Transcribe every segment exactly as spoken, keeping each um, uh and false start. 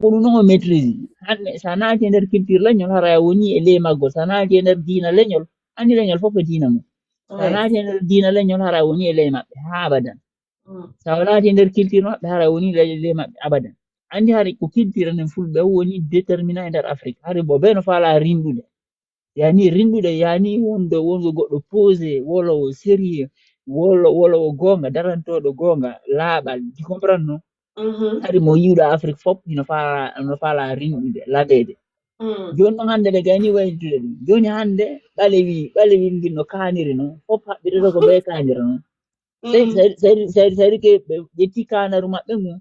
Ko ɗum noon o maîtrise. Hannde so a naati e nder culture leñol, hara a woni e ley maggol. So a naati e nder diina leñol, anndi leñol fof ko diina mum. So a naati e nder diina leñol, hara a woni e ley maɓɓe haa abadan. So a naati e nder culture maɓɓe, hara a woni e ley maɓɓe abadan. Anndi hari ko culture enen fulɓe woni déterminant e nder Afrique. Hari bo bee no faalaa rinɗude. Yani rinɗude, yani wonde wongo goɗɗo posé, wolo o sérieux, wolo wolo o goonga, darantooɗo goonga, laaɓal, tu comprends non? Hari mo yiwɗo Afrique fof hino faala no faala rinɗude, laɓeede. Jooni noon hannde ɓe gayni waylude ɗum. Jooni hannde ɓale wi ɓale wi ngin no kaaniri noon, fof haɓɓitata ko ɓe kaanira noon. Sadi ke ɓe ƴetti kaanaru maɓɓe ngu,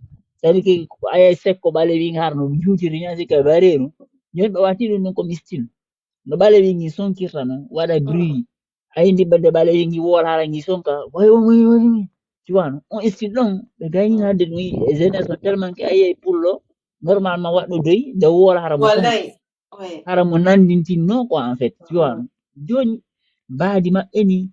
sadi ke aya sekko ɓale wi har no juutiri ñaasi ka bareeru. Jooni ɓe watti ɗum ɗum comme style. No ɓale wi ngi sonkirta noon, waɗa bruit. A yindi ɓe nde ɓale wi ngi woola hara ngi sonka, way, way, way, way. Tu vois, non? On style ɗon, ɓe gayni hannde ɗum e jeunesse on tellement que a yiyay pullo, normalement waɗɗo doy, nde woola hara mo sonka. Hara mo nanndintinno quoi, en fait, tu vois, non? Jooni, mbaadi maɓɓe ni,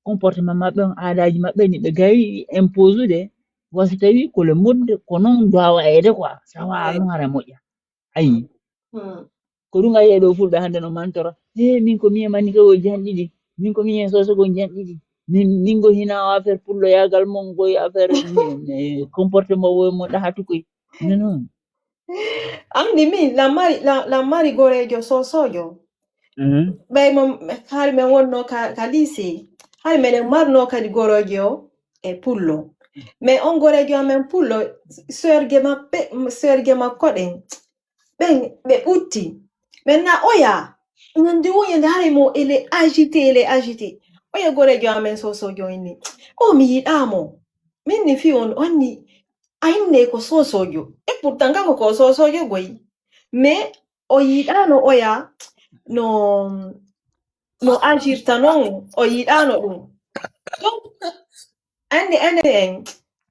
comportement maɓɓe on, aadaaji maɓɓe ni, ɓe gayni imposude, wa so tawi ko le mode, ko noon doit waɗeede quoi, ça va, noon hara moƴƴa. Ayi. Ko ɗum a yiyay ɗo fulɓe hannde no mantora. He, min ko miye mani ko janɗiɗi. Min ko miye soso ko janɗiɗi. Min, min ko hina affaire pullo yagal mon koy affaire comportement wo mo ɗahatu koy. Non, non. Anndi min, lammari, la, lammari goreejo sosojo. Ɓay mo, hari men wonno ka, ka lycée. Hari meɗen marno kadi goreejo e pullo. Mais on goreejo amen pullo, serge maɓɓe, serge makko ɗen. Ɓen, ɓe ɓutti. Ɓen na oya. Ñande wo ñande hari mo, il est agité, il est agité. Oya goreejo amen sosojo inni. O mi yiɗaa mo. Min ni fi on, onni. A inne ko sosojo. Et pourtant, kanko ko sosojo goy. Mais, o yiɗaano oya, no, no agirta noon, o yiɗaano ɗum. Donc, anndi, anndi en,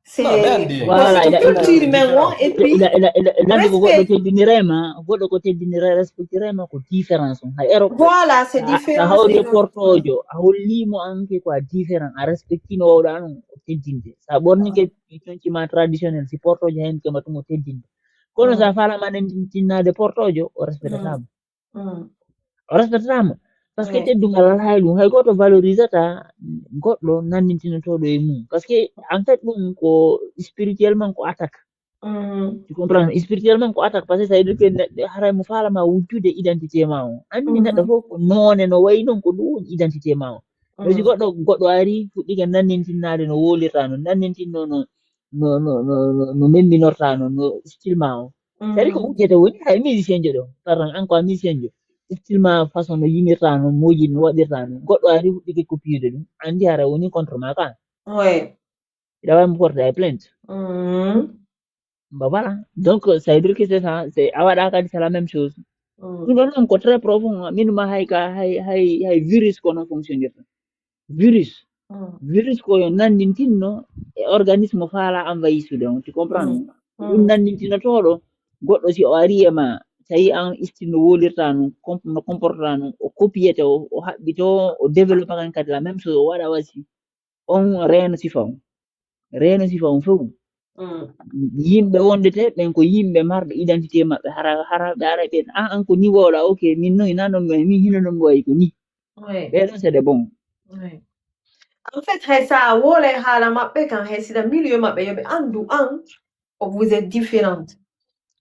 c'est culture men on, et puis, nandi ko goɗɗo teddinirema, goɗɗo ko teddinira, respectirema, ko différence on. Hay ero, voilà, c'est différent. A hawri portojo, a hollimo anke ko a différent, a respectino wawɗa non o teddinde. Sa ɓornike conci ma traditionnel, si portojo hen kema tuma teddinde. Kono sa faalama nanndintinnaade portojo, o respectatama. O respectatama. Parce que teddungal alaa e ɗum. Hay gooto valorisata goɗɗo nanndintinotooɗo e mum. Parce que en fait ɗum ko spirituellement ko attaque. Tu comprends? Spirituellement ko attaque. Parce que ça veut dire que neɗɗo haray mo faalama wujjude identité ma o. Anndi neɗɗo fof ko noone no wayi noon ko ɗum woni identité ma o. Mais si goɗɗo goɗɗo ari fuɗɗike nanndintinnaade no wowlirta no, nanndintinno no no no no no no memminorta no no style ma o. Sadi ko wujjete woni hay musicien jo ɗo. Par exemple an ko a musicien jo, style ma façon no yimirta no moji no waɗirta no goɗɗo ari fuɗɗike copiude ɗum, anndi hara woni contre ma ka. Iɗa wawi mo porte ay plainte. Ba voilà. Donc ça veut dire que c'est ça, c'est a waɗa kadi c'est la même chose. Ɗum ɗon noon ko très profond. Min ma hay ka hay hay hay virus kono fonctionnirta. Virus. Virus ko yo nanndintinno e organisme faala envahisude on, tu comprends? Ɗum nanndintinotooɗo goɗɗo si o ari e ma, tawi an style no wolirta no, no comportata no, o copiyete, o haɓɓito, o développe kan kadi la même chose, o waɗa wasi. On reeno sifa on. Reeno sifa on fof. Yimɓe wondete ɓen ko yimɓe marɓe identité maɓɓe, hara hara ɓe ara ɓen an an ko ni wowɗa, ok, min noon ina noon mi wayi, min hino noon mi wayi ko ni. Ɓee ɗon c'est des bons. En fait hay sa wole haala maɓɓe kan hay sida milieu maɓɓe yoɓe andu an o vous êtes différente.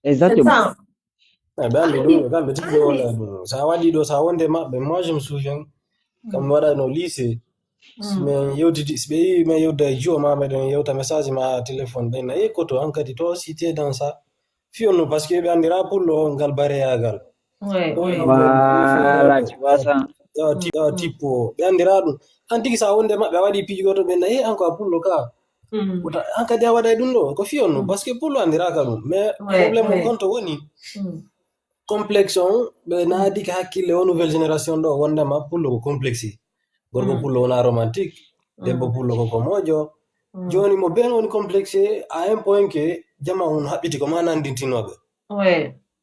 Exactement. Ɓe anndi ɗum, kamɓe tigi ɓe wona ɗum. Sa waɗi ɗo, sa wonde maɓɓe, moi je me souviens, kam mi waɗano lycée, si min yewtidi, si ɓe yi min yewda e jiwo ma, ɓe ɗon yewta message ma ha téléphone, ɓe na e koto hankadi to cité dans ça. Fiyon no, parce que ɓe anndira pullo ngal bareyagal. Voilà, tu vois ça. Yawa ti- yawa tippo, ɓe anndira ɗum. An tigi sa wonde maɓɓe a waɗi piiji goto, ɓe na e an ko a pullo ka. Hankadi a waɗay ɗum ɗo, ko fiyon no, parce que pullo anndiraka ɗum. Mais problème on konto woni, complexe on, ɓe naadike hakkille o nouvelle génération ɗo, wondema pullo ko complexe. Gorko pullo wona romantique, debbo pullo ko komojo. Joni mo ben woni complexe à un point que jama on haɓɓiti ko ma nanndintinoɓe.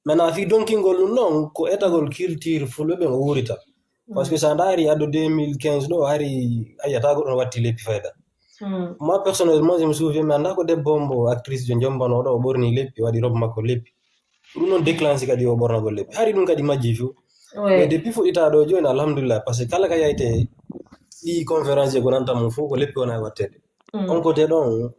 Maintenant fi donkingol ɗum ɗon ko etagol culture fulɓe ɓen o wuurita. Parce que sa ndaari ado deux mille quinze ɗo hari a yiyata goɗɗo no watti leppi fayda. Moi personnellement je me souviens mi annda ko debbo mbo actrice jo jombanoɗo o ɓorni leppi, waɗi robe makko leppi. Ɗum noon déclenché kadi o ɓornagol leppi. Hari ɗum kadi majji fof. Mais depuis fuɗɗitaa ɗo jooni, alhamdulillah, parce que kala ka yayte ɗi conférence ko nanta mum fof ko leppi wona e wattede. On côté ɗon,